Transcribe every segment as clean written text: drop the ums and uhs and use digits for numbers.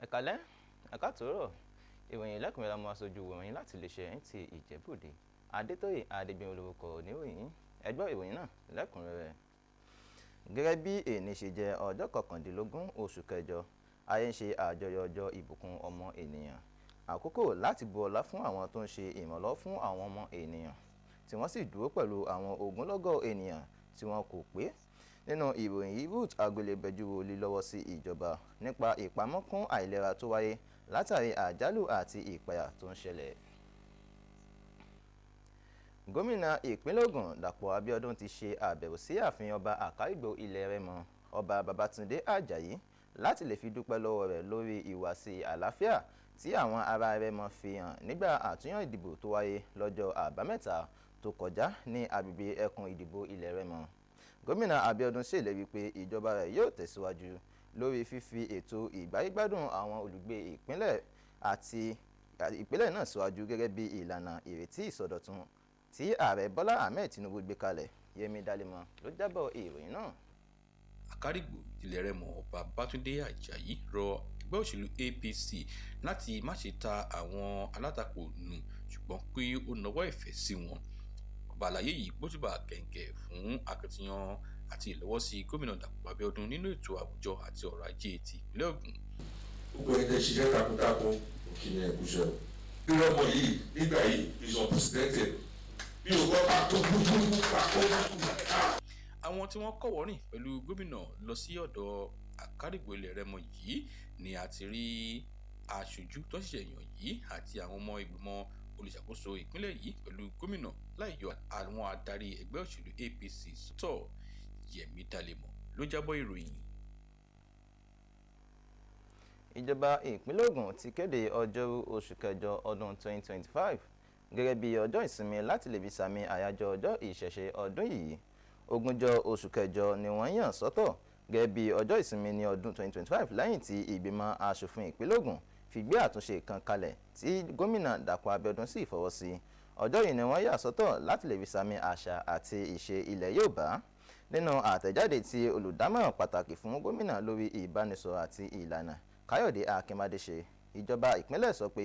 Ẹ̀kálẹ́, ẹ̀kátòórọ̀. Ìròyìn lẹ́kùnrẹ́rẹ́ la mú aṣojú wòrán láti iléeṣẹ́ NTA Ìjẹ̀bú-Òde. Adétóyè Adégbénró lórúkọ oníròyìn. Ẹ gbọ́ ìròyìn náà lẹ́kùnrẹ́rẹ́. Gẹ́gẹ́ bí èní ṣe jẹ́ ọjọ́ 19 oṣù kẹjọ, ayé ń ṣe àjọyọ̀ ọjọ́ ìbùkún ọmọ ènìyàn. Àkókò láti bu ọlá fún àwọn tó ń ṣe ìrànlọ́wọ́ fún àwọn ọmọ ènìyàn, tí wọ́n sì dúró pẹ̀lú àwọn ogunlọ́gọ̀ ènìyàn tí wọn kò pé. Nínú ìròyìn yìí, Ruth Aguele-Bẹ́júwò lílọ́wọ́ sí ìjọba nípa ìpamọ́ kún àìlera tó wáyé látàrí àjálù àti ìpayà tó ń ṣẹlẹ̀. Gómìnà ìpínlẹ̀ Ògùn Dàpọ̀ Abíọ́dún ti ṣe àbẹ̀wò sí ààfin ọba Àkárìgbò ilẹ̀ Rẹ́mọ, Ọba Babátúndé Àjàyí, láti lè fi dúpẹ́ lọ́wọ́ rẹ̀ lórí ìhùwàsí àlàáfíà tí àwọn ará Rẹ́mọ fi hàn nígbà àtúnyàn ìdìbò tó wáyé lọ́jọ́ Àbámẹ́ta tó kọjá ní agbègbè ẹkùn ìdìbò ilẹ̀ Rẹ́mọ. Gómìnà Abíọ́dún ṣèlérí pé ìjọba rẹ̀ yóò tẹ̀síwájú lórí fífi ètò ìgbáyégbádùn àwọn olùgbé ìpínlẹ̀ àti ìpínlẹ̀ náà síwájú gẹ́gẹ́ bí ìlànà ìrètí ìsọdọ̀tun tí ààrẹ Bọ́lá Ahmed Tinubu gbé kalẹ̀. Yẹmi Dálímọ̀ ló jábọ̀ ìròyìn náà. Àkárìgbò ilẹ̀ Rẹ́mọ, Ọba Babátúndé Àjàyí, rọ ẹgbẹ́ òṣèlú APC láti má ṣe ta àwọn alátakò nù, ṣùgbọ́n kí ó nawọ́ ìfẹ́ sí wọn. Ọba àlàyé yìí gbóṣùbà kẹ̀ǹkẹ̀ fún akitiyan àti ìlọ́wọ́sí gómìnà Dàpọ̀ Abíọ́dún nínú ètò àwùjọ àti ọrọ̀ ajé ti ìpínlẹ̀ Ògùn. Gbogbo ẹni tẹ́ ṣiṣẹ́ takuntakun, òkè ní ẹ̀kúṣẹ́ o. Bí ọmọ yìí nígbà yìí is unprecedented. Bí o gbọ́ pàtó gbúgbúgbú pàtó gbúgbú. Àwọn tí wọ́n kọ́wọ̀ọ́rìn pẹ̀lú gómìnà lọ sí ọ̀dọ̀ Àkárìgbò ilẹ̀ Rẹ́mọ yìí ni a ti rí aṣojú tó ṣẹ̀ṣẹ̀ yàn yìí àti àwọn ọmọ ìgbìmọ̀ olùṣàkóso ìpínlẹ̀ yìí pẹ̀lú gómìnà, láì yọ àwọn adarí ẹgbẹ́ òṣèlú APC sọ́tọ̀. Yẹmi Dálímọ̀ ló jábọ̀ ìròyìn. Ìjọba ìpínlẹ̀ Ògùn ti kéde ọjọ́rú oṣù kẹjọ ọdún 2025 gẹ́gẹ́ bí ọjọ́ ìsinmi láti lè fi sàmì àyájọ́ ọjọ́ ìṣẹ̀ṣe ọdún yìí. 20 oṣù kẹjọ ni wọ́n yàn sọ́tọ̀ gẹ́gẹ́ bí ọjọ́ ìsinmi ní ọdún 2025 lẹ́yìn tí ìgbìmọ̀ aṣòfin ìpínlẹ̀ Ògùn fi gbé àtúnṣe kan kalẹ̀ tí gómìnà Dàpọ̀ Abíọ́dún sì fọwọ́ sí. Ọjọ́ yìí ni wọ́n yà sọ́tọ̀ láti lè fi sàmì àṣà àti ìṣe ilẹ̀ Yorùbá. Nínú àtẹ̀jáde tí olùdámọ̀ràn pàtàkì fún gómìnà lórí ìbánisọ̀rọ̀ àti ìlànà, Káyọ̀dé Akínbádé, ṣe, ìjọba ìpínlẹ̀ sọ pé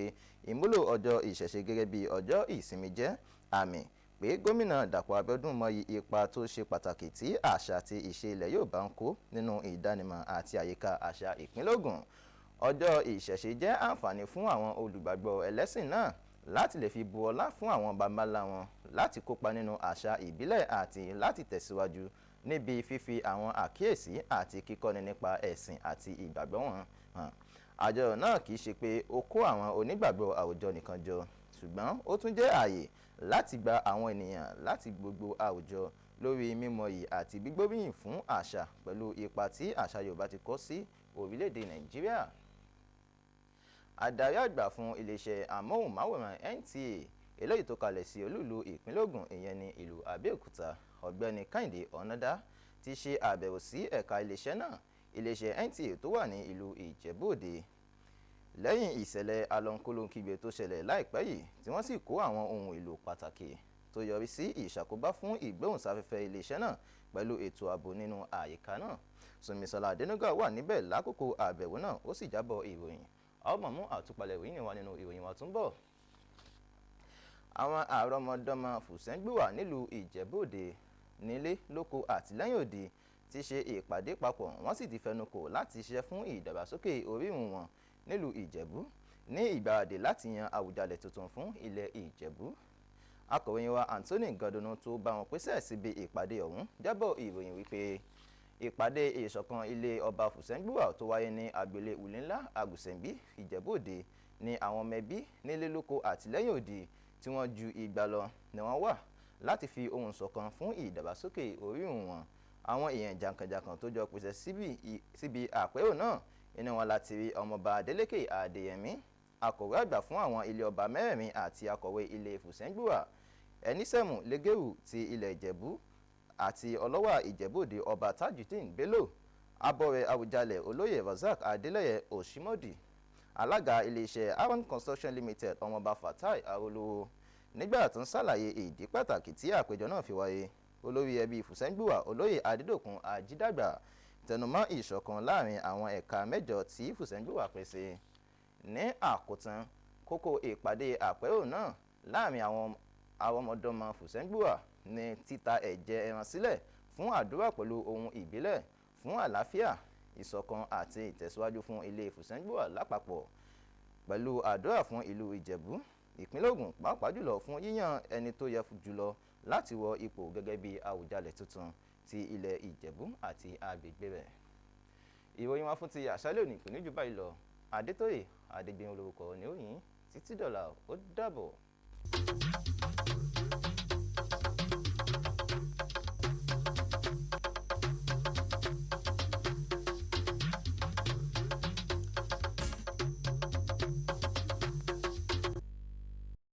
ìmúlò ọjọ́ ìṣẹ̀ṣe gẹ́gẹ́ bí ọjọ́ ìsinmi jẹ́ àmì pé gómìnà Dàpọ̀ Abíọ́dún mọyì ipa tó ṣe pàtàkì tí àṣà àti ìṣe ilẹ̀ Yorùbá ń kó nínú ìdánimọ̀ àti àyíká àṣà ìpínlẹ̀ Ògùn. Ọjọ́ ìṣẹ̀ṣe jẹ́ àǹfààní fún àwọn olùgbàgbọ́ ẹlẹ́sìn náà láti lè fi bu ọlá fún àwọn baba ńlá wọn, láti kópa nínú àṣà ìbílẹ̀ àti láti tẹ̀síwájú níbi fífi àwọn àkíyèsí àti kíkọ́ni nípa ẹ̀sìn àti ìgbàgbọ́ wọn hàn. Àjọyọ̀ náà kì í ṣe pé ó kó àwọn onígbàgbọ́ àwùjọ nìkan jọ, ṣùgbọ́n ó tún jẹ́ ààyè láti gba àwọn ènìyàn láti gbogbo àwùjọ lórí mímọyì àti gbígbóríyìn fún àṣà pẹ̀lú ipa tí àṣà Yorùbá ti kó sí orílẹ̀-èdè Nàìjíríà. Adarí àgbà fún iléeṣẹ́ amóhùnmáwòrán NTA eléyìí tó kalẹ̀ sí olúìlú ìpínlẹ̀ Ògùn, ìyẹn ní ìlú Abẹ́òkúta, Ọ̀gbẹ́ni Kẹ́hìndé Ọ̀nàdá, ti ṣe àbẹ̀wò sí ẹ̀ka iléeṣẹ́ náà, iléeṣẹ́ NTA tó wà ní ìlú Ìjẹ̀bú-Òde, lẹ́yìn ìṣẹ̀lẹ̀ alọ́kólóhunkígbe tó ṣẹlẹ̀ láìpẹ́ yìí tí wọ́n sì kó àwọn ohun èlò pàtàkì tó yọrí sí ìṣàkóbá fún ìgbóhùnsáfẹ́fẹ́ iléeṣẹ́ náà pẹ̀lú ètò ààbò nínú àyíká náà. Súnmisọ́lá Adénúgà wà níbẹ̀ lákòókò àbẹ̀wò náà, ó sì jábọ̀ ìròyìn. A ó máa mú àtúpalẹ̀ ìròyìn wá nínú ìròyìn wa tó ń bọ̀. Àwọn àrọ́mọdọ́mọ Fùsẹ́ngbùwà nílùú Ìjẹ̀bú-Òde, nílé lóko àti lẹ́yìn odi, ti ṣe ìpàdé papọ̀, wọ́n sì ti fẹnukò láti ṣiṣẹ́ fún ìdàgbàsókè orírun wọn nílùú Ìjẹ̀bú ní ìgbáradì láti yan Àwùjalẹ̀ tuntun fún ilẹ̀ Ìjẹ̀bú. Akọ̀ròyìn wa Anthony Gandonu tó bá wọn pèsè síbi ìpàdé ọ̀hún jábọ̀ ìròyìn wípé ìpàdé ìṣọ̀kan ilé ọba Fùsẹ́ngbùwà tó wáyé ní agboolé Ùlí-Ńlá, Àgùsẹ̀nbí, Ìjẹ̀bú-Òde ní àwọn ọmọ ẹbí nílé lóko àti lẹ́yìn odi tí wọ́n ju 200 lọ ni wọ́n wá láti fi ohùn ṣọ̀kan fún ìdàgbàsókè orírun wọn. Àwọn èèyàn jàǹkànjàǹkàn tó jọ pèsè síbi àpérò náà, inú wọn láti rí Ọmọọba Adélékè Adéyẹmí, akọ̀wé àgbà fún àwọn ilé ọba mẹ́rẹ̀ẹ̀rin àti akọ̀wé ilé Fùsẹ́ngbùwà, Ẹnísẹ̀mù Lẹ́gẹ̀rú ti ilẹ̀ Ìjẹ̀bú àti Ọlọ́wà Ìjẹ̀bú-Òde, Ọba Tajudeen Bello, Abọ́rẹ̀ Àwùjalẹ̀, Olóyè Razak Adélẹ́yẹ Òṣímọ̀dì, alága iléeṣẹ́ Aaron Construction Limited, Ọmọọba Fatai Arólówó. Nígbà tó ń ṣàlàyé ìdí pàtàkì tí àpéjọ náà fi wáyé, olórí ẹbí Fùsẹ́ngbùwà, Olóyè Adédòkun Ajídàgbà, Tẹnumọ́ ìṣọ̀kan láàrin àwọn ẹ̀ka mẹ́jọ tí Fùsẹ̀ngbùwà pín sí. Ní àkótán, kókó ìpàdé àpérò náà láàrin àwọn àrọ́mọdọ́mọ Fùsẹ̀ngbùwà ní títa ẹ̀jẹ̀ ẹran sílẹ̀ fún àdúrà pẹ̀lú ohun ìbílẹ̀ fún àlàáfíà, ìṣọ̀kan àti ìtẹ̀síwájú fún ilé Fùsẹ̀ngbùwà lápapọ̀, pẹ̀lú àdúrà fún ìlú Ìjẹ̀bú, ìpínlẹ̀ Ògùn, pàápàá jùlọ fún yíyan ẹni tó yẹ jùlọ láti wọ ipò gẹ́gẹ́ bí Àwùjalẹ̀ tuntun ti ilẹ̀ Ìjẹ̀bú àti agbègbè rẹ̀. Ìròyìn wa fún ti àṣálẹ́ òní kò ní jù báyìí lọ. Adétóyè Adégbénró lórúkọ oníròyìn. Títí dọ̀la, ó dàbọ̀.